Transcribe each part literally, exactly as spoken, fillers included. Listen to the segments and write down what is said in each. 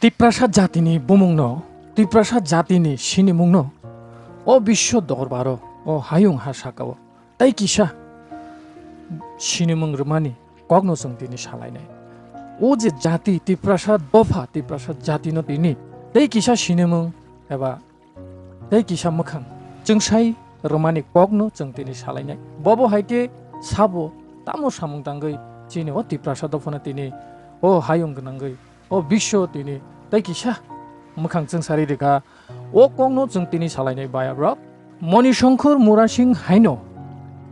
Tiprasa jatini bumungno, Tiprasa jatini sinimungno, o biswo dorbaro, o hayung ha sakao, tai kisa sinimung rwmani kokno chwng tini salainai. O je jati, Tiprasa dopha, Tiprasa jatino tini, tai kisa sinimung eba tei kisa mwkhang chwngsai rwmani kokno chwng tini salainai. Bobo hai khe sabo tamo samung tangwi chini o Tiprasa dophano tini o hayung gwnangwi o biswo tini tei kisa mwkhang chwngsari rwkha. O kokno chwng tini salainai bayabrok. Moni Shankar Murasing haino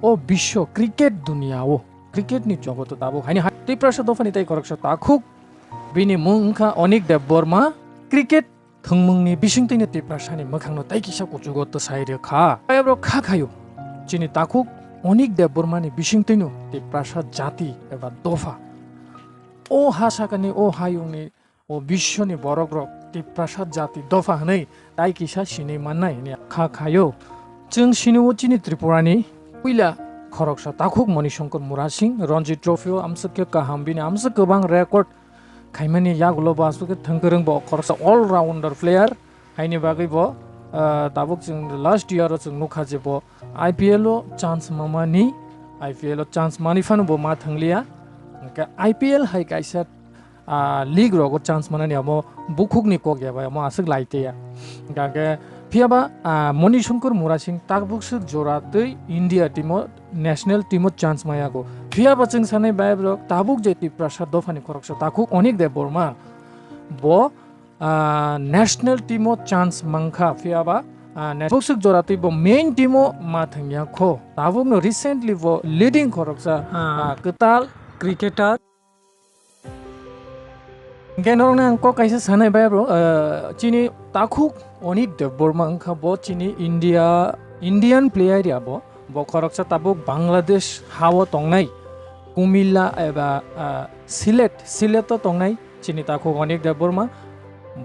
o biswo cricket duniya-o, cricket ni jogoto tabuk haino ha-, Tiprasa dophani tei khoroksa takhuk bini mung wngkha Onik Debbarma. Cricket thwngmungni bisingtwino Tiprasani mwkhangno tei kisa kuchugo twsai rwkha. Ayabro kha khayo, chini takhuk Onik Debbarmani bisingtwino Tiprasa jati eba dopha. O ha sakani, o hayungni, o biswoni borokrok Tiprasa jati dopha hwnwi tai kisa sinwi mannai hwnwi kha khayo. Chwng sinio chini Tripurani puila khoroksa takhuk Moni Shankar Murasing, Ranji Trophy o amswk khe kaham, bini amswk kwbang record khaimani yagulo bo aswk khe thwngkwrwng, bo khoroksa all rounder player. Haini bagwi bo, ah, tabuk chwng last year o chwng nukha je bo I P L o chance mamani, I P L o chance mani phano bo ma thwngliya. Hwnkhe I P L hai kaisa, ah, league rogo chance manani amo bukhukni kok ya bai, amo aswk lai tei ya. Hwnkhe phiyaba, ah, Moni Shankar Murasing tabuk swk jora twi India team o, national team o chance maya go. Phiyaba chwng sanai bai borok tabuk je Tiprasa dophani khoroksa takhuk Onik Debbarma bo, ah, national team o chance mankha, phiyaba, ah, ne-, bukhuk jora twi bo main team o ma thwngya kho. Tabukno recently bo leading khoroksa, ah, kwtal cricketer. Hwnkhe norokno ang kok kaisa sanai bai bro, ah, chini takhuk Onik Debbarma wngkha bo chini India, Indian player ya bo. Bo khoroksa tabuk Bangladesh ha-o tongnai Kumilla eba, ah, Sylhet, Sylhet-o tongnai chini takhuk Onik Debbarma.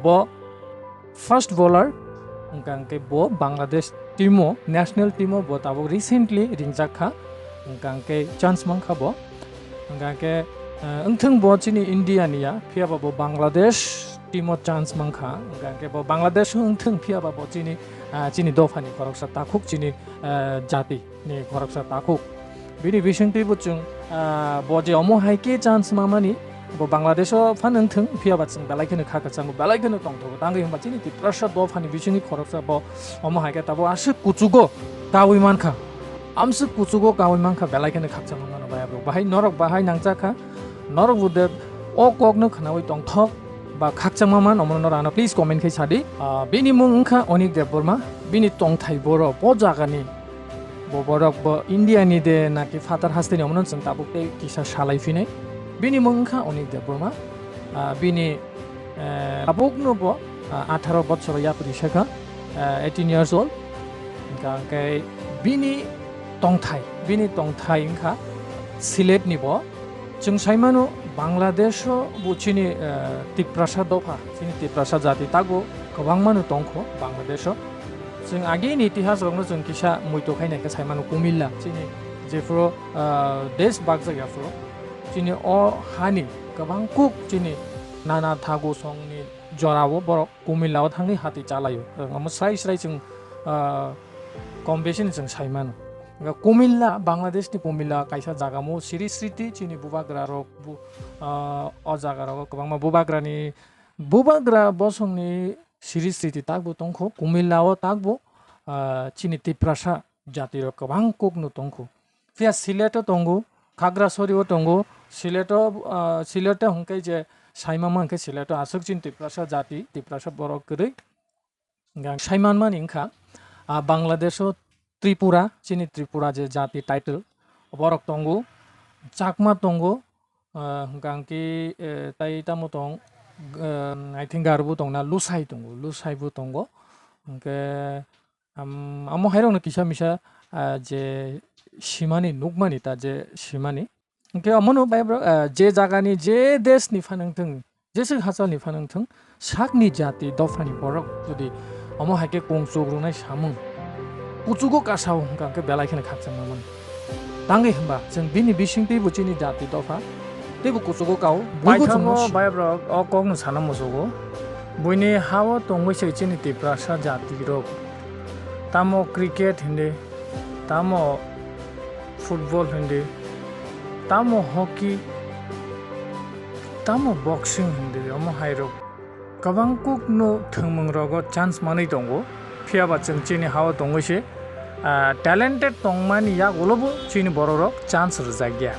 Bo fast bowler, wngkha hwnkhe bo Bangladesh team-o, national team-o bo tabuk recently ringjak kha, wngkha hwnkhe chance mankha bo. Hwnkha hwnkhe, ah, wngthwng bo chini India ni ya, phiyaba bo Bangladesh team-o chance mankha, wngkha hwnkhe bo Bangladesh wngthwng phiyaba bo chini, ah, chini dophani khoroksa takhuk chini, ah, jati ni khoroksa takhuk. Bini bisingtwi bo chwng, ah, bo je omo hai khe chance mamani, bo Bangladesh-o phan wngthwng, phiyaba chwng belai kheno kha kwchango, belai kheno tongthogo. Tangwi hwnba chini Tiprasa dophani bisingni khoroksa bo omo hai khe tabuk aswk kuchugo kaui mankha. Amswk kuchugo kaui mankha, belai kheno khakchangma mano bai abrok. Bahai norok bahai nangchakha, norok bo de o kokno khnaui tongthok ba khakchangma man, omono norok ano please comment khai sadi. Ah, bini mung wngkha Onik Debbarma, bini tongthai borok o jagani. Bo borok bo India ni de naki phatar haste ni, omono chwng tabuk tei kisa salai phinai. Bini mung wngkha Onik Debbarma. Ah, bini, eh, tabukno bo, ah, atharo bochor yapri sakha, ah, eighteen years old. Hwnkha hwnkhe bini tongthai, bini tongthai wngkha Sylhet ni bo. Chwng sai mano, Bangladesh-o bo chini, eh, Tiprasa dopha, chini Tiprasa jati tago kwbangmano tongkho Bangladesh-o. Chwng agini itihas rokno chwng kisa muitu khai naikhe sai mano, Kumilla, chini jephuru, eh, desh bakjak yaphuru, chini o hani kwbang kuk chini nana thagu songni jorao borok Kumilla-o thangwi hati chalaio. Omo srai srai chwng, ah, kom besi ni chwng sai mano. Hwnkhe Kumilla, Bangladesh ni Kumilla kaisa jaga mo, Sri Sriti chini bubagra rok bu-, ah, o jaga rogo kwbangma bubagra ni, bubagra bosong ni Sri Sriti tak bo tongkho, Kumilla-o tak bo, ah, chini Tiprasa jati rok kwbang kuk no tongkho. Phiya Sylhet-o tongo, Khagrasori-o tongo, Sylhet-o, ah, Sylhet-o hwnkhe je saimama hwnkhe Sylhet-o aswk chini Tiprasa jati, Tiprasa borok kwrwi. Hwnkhe ang saimanmani wngkha, ah, Bangladesh-o Tripura, chini Tripura je jati title, borok tongo, Chakma tongo, ah, hwnkhe ang khe, eh, tai tamo tong, eh, I think Garo bo tongna, Lusai tongo, Lusai bo tongo. Hwnkhe, am, amo hairokno kisa misa, ah, je simani, nukmani ta je simani. Hwnkhe omono bai bro, ah, je jagani, je deshni phanang thung, jeswk hachalni phanang thung, sakni jati dophani borok jodi omo hai khe kung chuk rwnai samung, kuchugo kasao hwnkha hwnkhe belai kheno khakchangma mano. Tangwi hwnba chwng bini bisingtwi bo chini jati dopha teibo kuchugo kao, buigo chwngno Paithago si- bai bro o kokno sana muchugo. Buini ha-o tongwi se chini Tiprasa jati rok. Tamo cricket hindi, tamo football hindi, tamo hockey, tamo boxing hindi, omo hai rok. Kwbang kuk no thwngmung rogo chance manwi tongo. Phiya ba chwng chini ha-o tongwi se, ah, talented tongmani yak ulo bo chini borok rok chance rwjak ya.